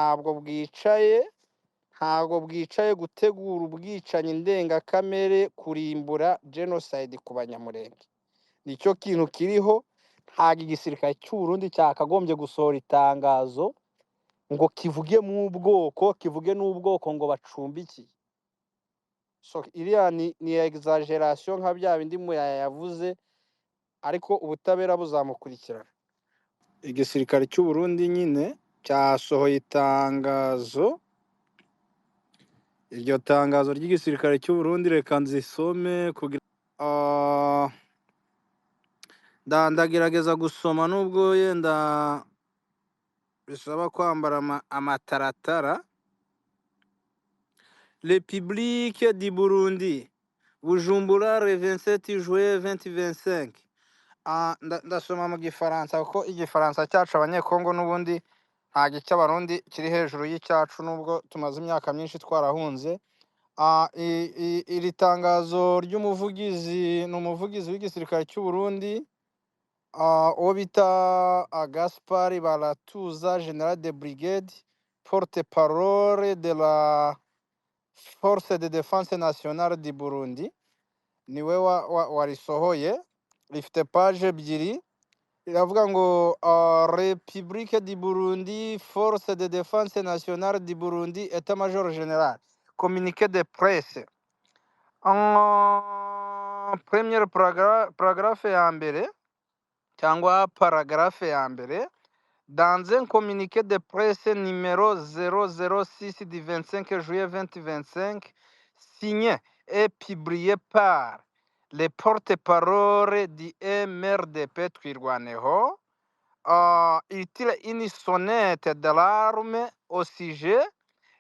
Ntabwo bwicaye, ntabwo bwicaye gutegura ubwicanyi ndengakamere, kurimbura, genocide ku Banyamurenge. Nicyo kintu kiriho. Ntabwo igisirikare cy'u Burundi cyakagombye gusohora itangazo ngo kivuge mu bwoko, kivuge n'ubwoko ngo bacumbikiye. So iriya ni exaggeration, nka bya bindi Muyaya yavuze, ariko ubutabera buzamukurikirana. Igisirikare cy'u Burundi nyine cyasohoye itangazo. Iryo tangazo ry'igisirikare cy'u Burundi, reka nzisome kugira ndagerageza gusoma, nubwo yenda bisaba kwambara amataratara. République du Burundi, Bujumbura, le 27 juillet 2025. Ndasoma mu Gifaransa kuko Igifaransa cyacu Abanyekongo n'ubundi ntabwo icy'Abarundi kiri hejuru y'icyacu, nubwo tumaze imyaka myinshi twarahunze. Iri tangazo ry'umuvugizi, ni umuvugizi w'igisirikare cy'u Burundi, uwo bita Gaspard Baratuza, général de brigade, porte parole de la Force de défense nationale du Burundi, niwe warisohoye. Rifite page 2. Riravuga ngo République du Burundi, Force de défense nationale du Burundi, état major général, communiqué de presse. Première paragraphe ya mbere cyangwa paragraphe ya mbere: Dans un communiqué de presse numéro 006 du 25 juillet 2025, signé et publié par le porte-parole du MRDP Twirwaneho, il tire une sonnette d'alarme au sujet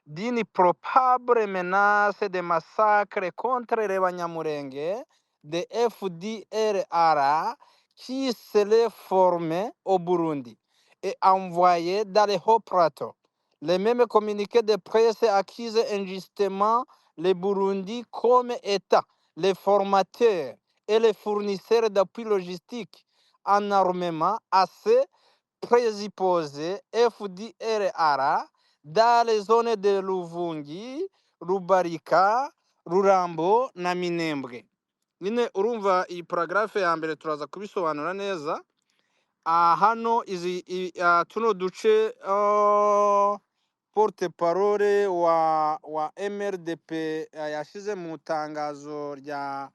d'une probable menace de massacre contre les Banyamulenge de FDLR qui serait formée au Burundi et envoyée dans les hauts plateaux. Le même communiqué de presse accuse injustement le Burundi comme étant les formateurs et les fournisseurs d'appui logistique en armement à ces présupposés FDLR dans les zones de Luvungi, Rubarika, Rurambo na Minembwe. Nyine urumva iyi paragraphe ya mbere turaza kubisobanura neza. Hano izi tuno duce porte parole wa MRDP yashize mu itangazo rya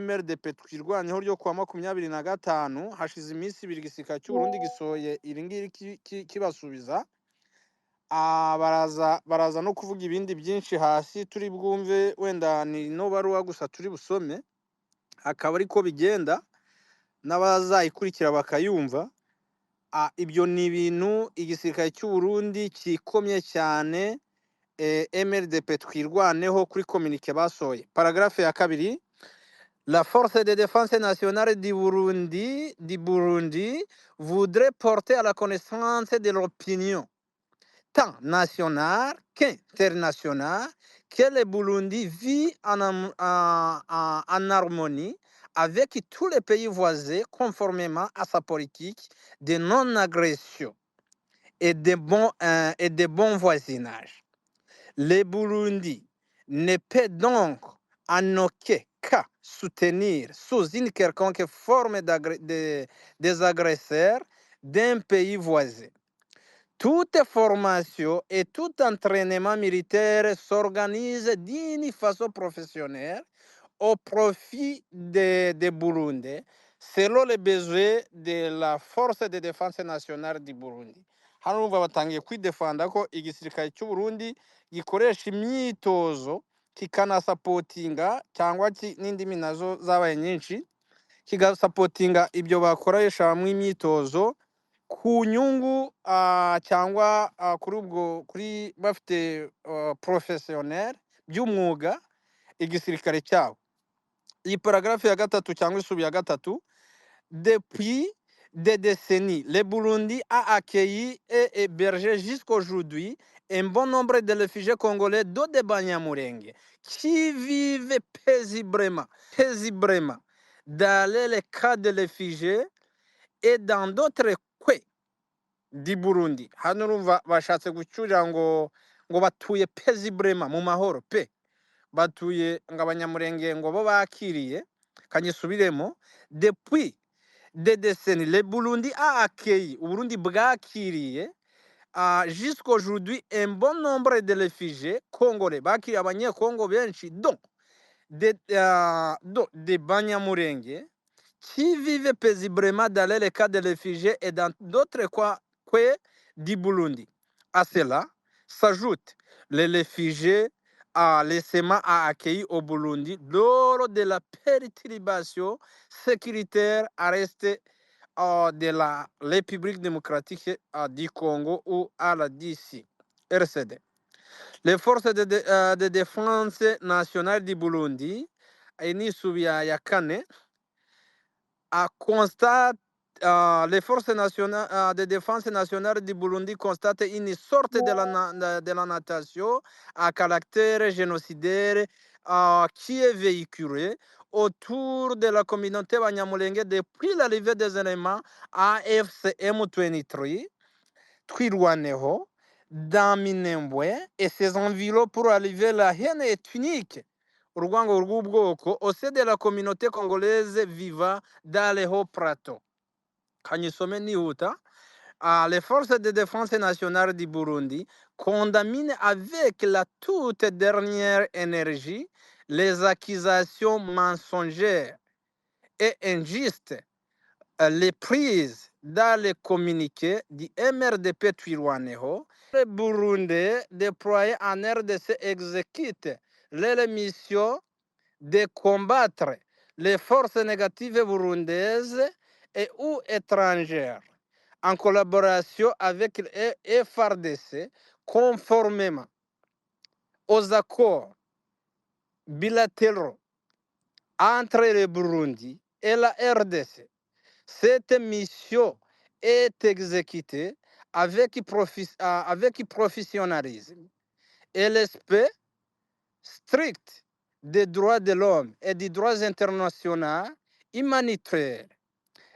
MRDP Twirwanyeho ryo kuwa 25, hashize iminsi 2 igisirikare cy'u Burundi gisohoye iri ngiri kibasubiza. Baraza no kuvuga ibindi byinshi hasi turi bwumve, wenda ni no baruwa gusa turi busome, akaba ariko bigenda n'abazayikurikira bakayumva. Ibyo ni ibintu igisirikare cy'u Burundi kikomye cyane MRDP Twirwaneho kuri communiqué basohoye. Paragraphe ya kabiri: La force de défense nationale du Burundi voudrait porter à la connaissance de l'opinion tant nationale qu'internationale que le Burundi vit en harmonie avec tous les pays voisins, conformément à sa politique de non-agression et de bon voisinage. Le Burundi ne peut donc en aucun cas soutenir sous une quelconque forme des agresseurs d'un pays voisin. Toute formation et tout entraînement militaire s'organise d'une façon professionnelle au profit des Burundais, selon les besoins de la force de défense nationale du Burundi. Hano urumva batangiye kwidefanda ko igisirikare cy'u Burundi gikoresha imyitozo, kikanasupportinga cyangwa n'indimi nazo zabaye nyinshi, kigasupportinga ibyo bakoresha mu imyitozo ku nyungu cyangwa kuri ubwo kuri bafite professionnel by'umwuga igisirikare cyabo. Iyi paragraphe ya gatatu cyangwa isubi ya gatatu: Depuis des décennies, le Burundi a accueilli et hébergé jusqu'aujourd'hui un bon nombre de réfugiés congolais, dont des Banyamulenge, qui vivent paisiblement dans les camps de réfugiés et dans d'autres coins du Burundi. Hano urumva bashatse gucyurira ngo batuye paisiblement, mu mahoro pe, batuye ngo Abanyamurenge ngo bo bakiriye. Kanyisubiremo: depuis des décennies, le Burundi a accueilli, Uburundi bwakiriye, jusqu'aujourd'hui un bon nombre de réfugiés congolais, bakiriye Abanyekongo benshi, dont des Banyamurenge qui vivent paisiblement dans les camps de réfugiés et dans d'autres coins du Burundi. À cela s'ajoutent les réfugiés récemment accueillis au Burundi lors de la perturbation sécuritaire à l'est de la République démocratique du Congo ou RDC. RCD. Les forces de défense nationale du Burundi, iyi ni isubi ya kane, a constate, les forces nationales, de défense nationale du Burundi constatent une sorte de la natation à caractère génocidaire qui est véhiculée autour de la communauté Banyamulenge depuis l'arrivée des éléments AFC M23 Twirwaneho dans Minembwe et ses environs pour arriver la haine ethnique, urwango rw'ubwoko, au sein de la communauté congolaise vivant dans les hauts plateaux. Kanyisome nihuta. Les forces de défense nationale du Burundi condamnent avec la toute dernière énergie les accusations mensongères et injustes, les prises dans les communiqués du MRDP Twirwaneho. Les Burundais déployés en RDC exécutent leur mission de combattre les forces négatives burundaises et ou étrangères en collaboration avec le FARDC conformément aux accords bilatéraux entre le Burundi et la RDC. Cette mission est exécutée avec professionnalisme et respect strict des droits de l'homme et des droits internationaux humanitaires.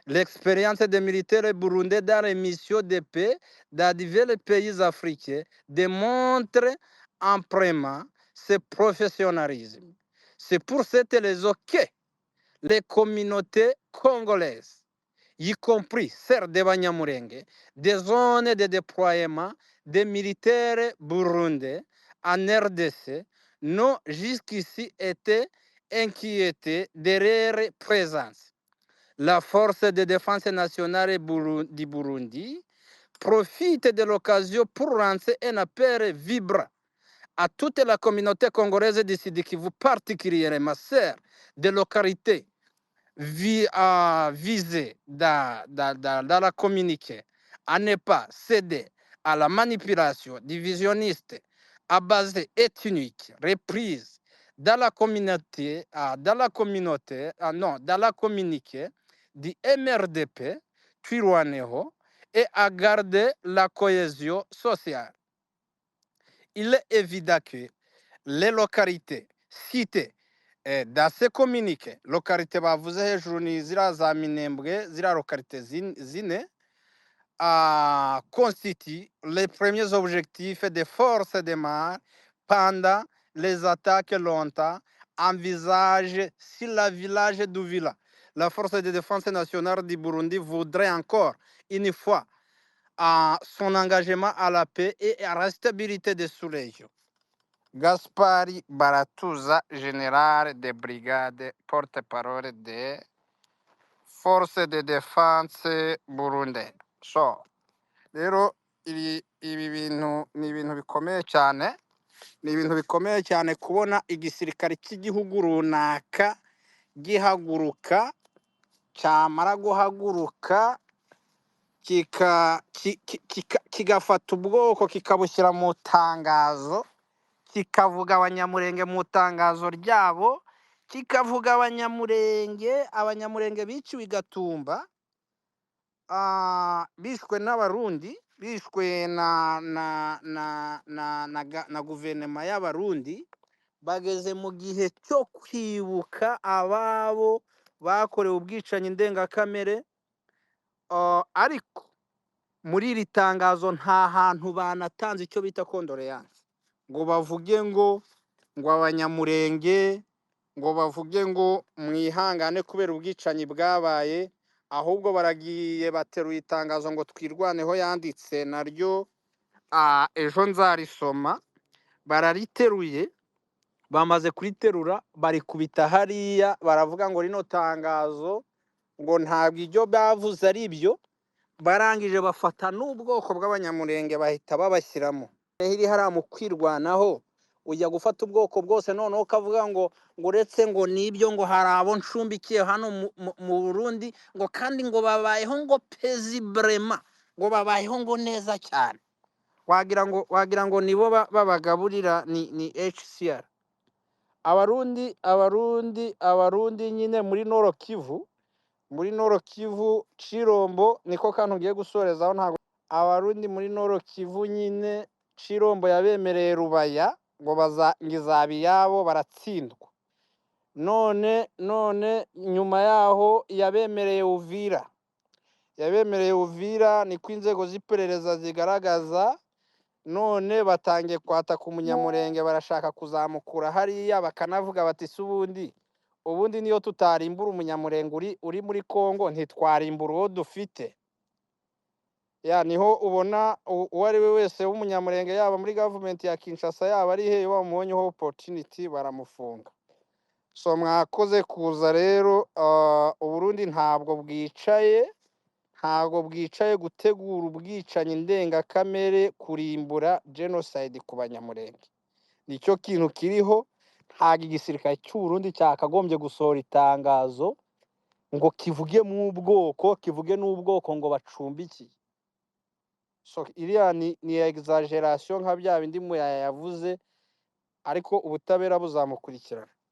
L'expérience des militaires burundais dans les missions de paix dans divers pays africains démontre amplement ce professionnalisme. C'est pour cette raison que les communautés congolaises, y compris celles de Banyamulenge, des zones de déploiement des militaires burundais en RDC, n'ont jusqu'ici été inquiétées de leur présence. La force de défense nationale du Burundi profite de l'occasion pour lancer un appel vibrant à toute la communauté congolaise du Sud Kivu, particulièrement celle de localités visées dans la communiqué, à ne pas céder à la manipulation divisionniste à base ethnique reprise dans la communauté, dans la communauté, non, dans la communiqué du MRDP Twirwaneho et à garder la cohésion sociale. Il est évident que les localités citées dans ce communiqué, localité bavuze hejuru ni ziriya za Minembwe, ziriya localité zine, constituent les premiers objectifs des forces de mer pendant les attaques longtemps envisagées sur le village d'Uvila. La force de défense nationale du Burundi voudrait encore une fois à son engagement à la paix et à la stabilité de sous-région. Gaspari Baratuza, général de brigade, porte-parole des forces de défense burundais. So, rero ibi bintu ni ibintu bikomeye cyane, ni ibintu bikomeye cyane kubona igisirikare cy'igihugu runaka gihaguruka, cyamara guhaguruka kigafata ubwoko kikabushyira mu tangazo, kikavuga Abanyamurenge mu itangazo ryabo, kikavuga Abanyamurenge biciwe i Gatumba, bishwe n'Abarundi, bishwe na guverinoma y'Abarundi, bageze mu gihe cyo kwibuka ababo bakorewe ubwicanyi ndengakamere, ariko Muri iri tangazo nta hantu banatanze icyo bita condoléances, ngo bavuge ngo Abanyamurenge, ngo bavuge ngo mwihangane kubera ubwicanyi bwabaye. Ahubwo baragiye bateruye itangazo ngo Twirwaneho yanditse naryo, ejo nzarisoma. Barariteruye, bamaze kuriterura barikubita hariya, baravuga ngo rino tangazo ngo ntabwo ibyo bavuze ari byo. Barangije bafata n'ubwoko bw'Abanyamurenge bahita babashyiramo iri hariya mu kwirwanaho. Ujya gufata ubwoko bwose, noneho ukavuga ngo uretse ngo nibyo, ngo hari abo ncumbikiye hano mu Burundi, ngo kandi ngo babayeho ngo paisiblement, ngo babayeho ngo neza cyane, wagira ngo nibo babagaburira ni HCR. Abarundi nyine muri Nord Kivu, muri Nord Kivu, Cirombo niko kantu ngiye gusorezaho. Ntabwo Abarundi muri Nord Kivu nyine, Cirombo yabemereye Rubaya ngo baza ngo izaba iyabo, baratsindwa. None nyuma yaho yabemereye Uvira, yabemereye Uvira, niko inzego z'iperereza zigaragaza. None batangiye kwataka Umunyamurenge, barashaka kuzamukura hariya. Bakanavuga bati: "Si ubundi niyo tutarimbura Umunyamurenge uri muri Kongo, ntitwarimbura uwo dufite." Ya niho ubona uwo ari we wese w'Umunyamurenge, yaba muri gavumenti ya Kinshasa, yaba ari he, bamubonyeho opportunity baramufunga. So mwakoze kuza rero. Uburundi ntabwo bwicaye, ntabwo bwicaye gutegura ubwicanyi ndengakamere, kurimbura, genocide ku Banyamurenge, nicyo kintu kiriho. Ntabwo igisirikare cy'u Burundi cyakagombye gusohora itangazo ngo kivuge mu bwoko, kivuge n'ubwoko ngo bacumbikiye. So iriya ni exaggeration nka bya bindi Muyaya yavuze, ariko ubutabera buzamukurikirana.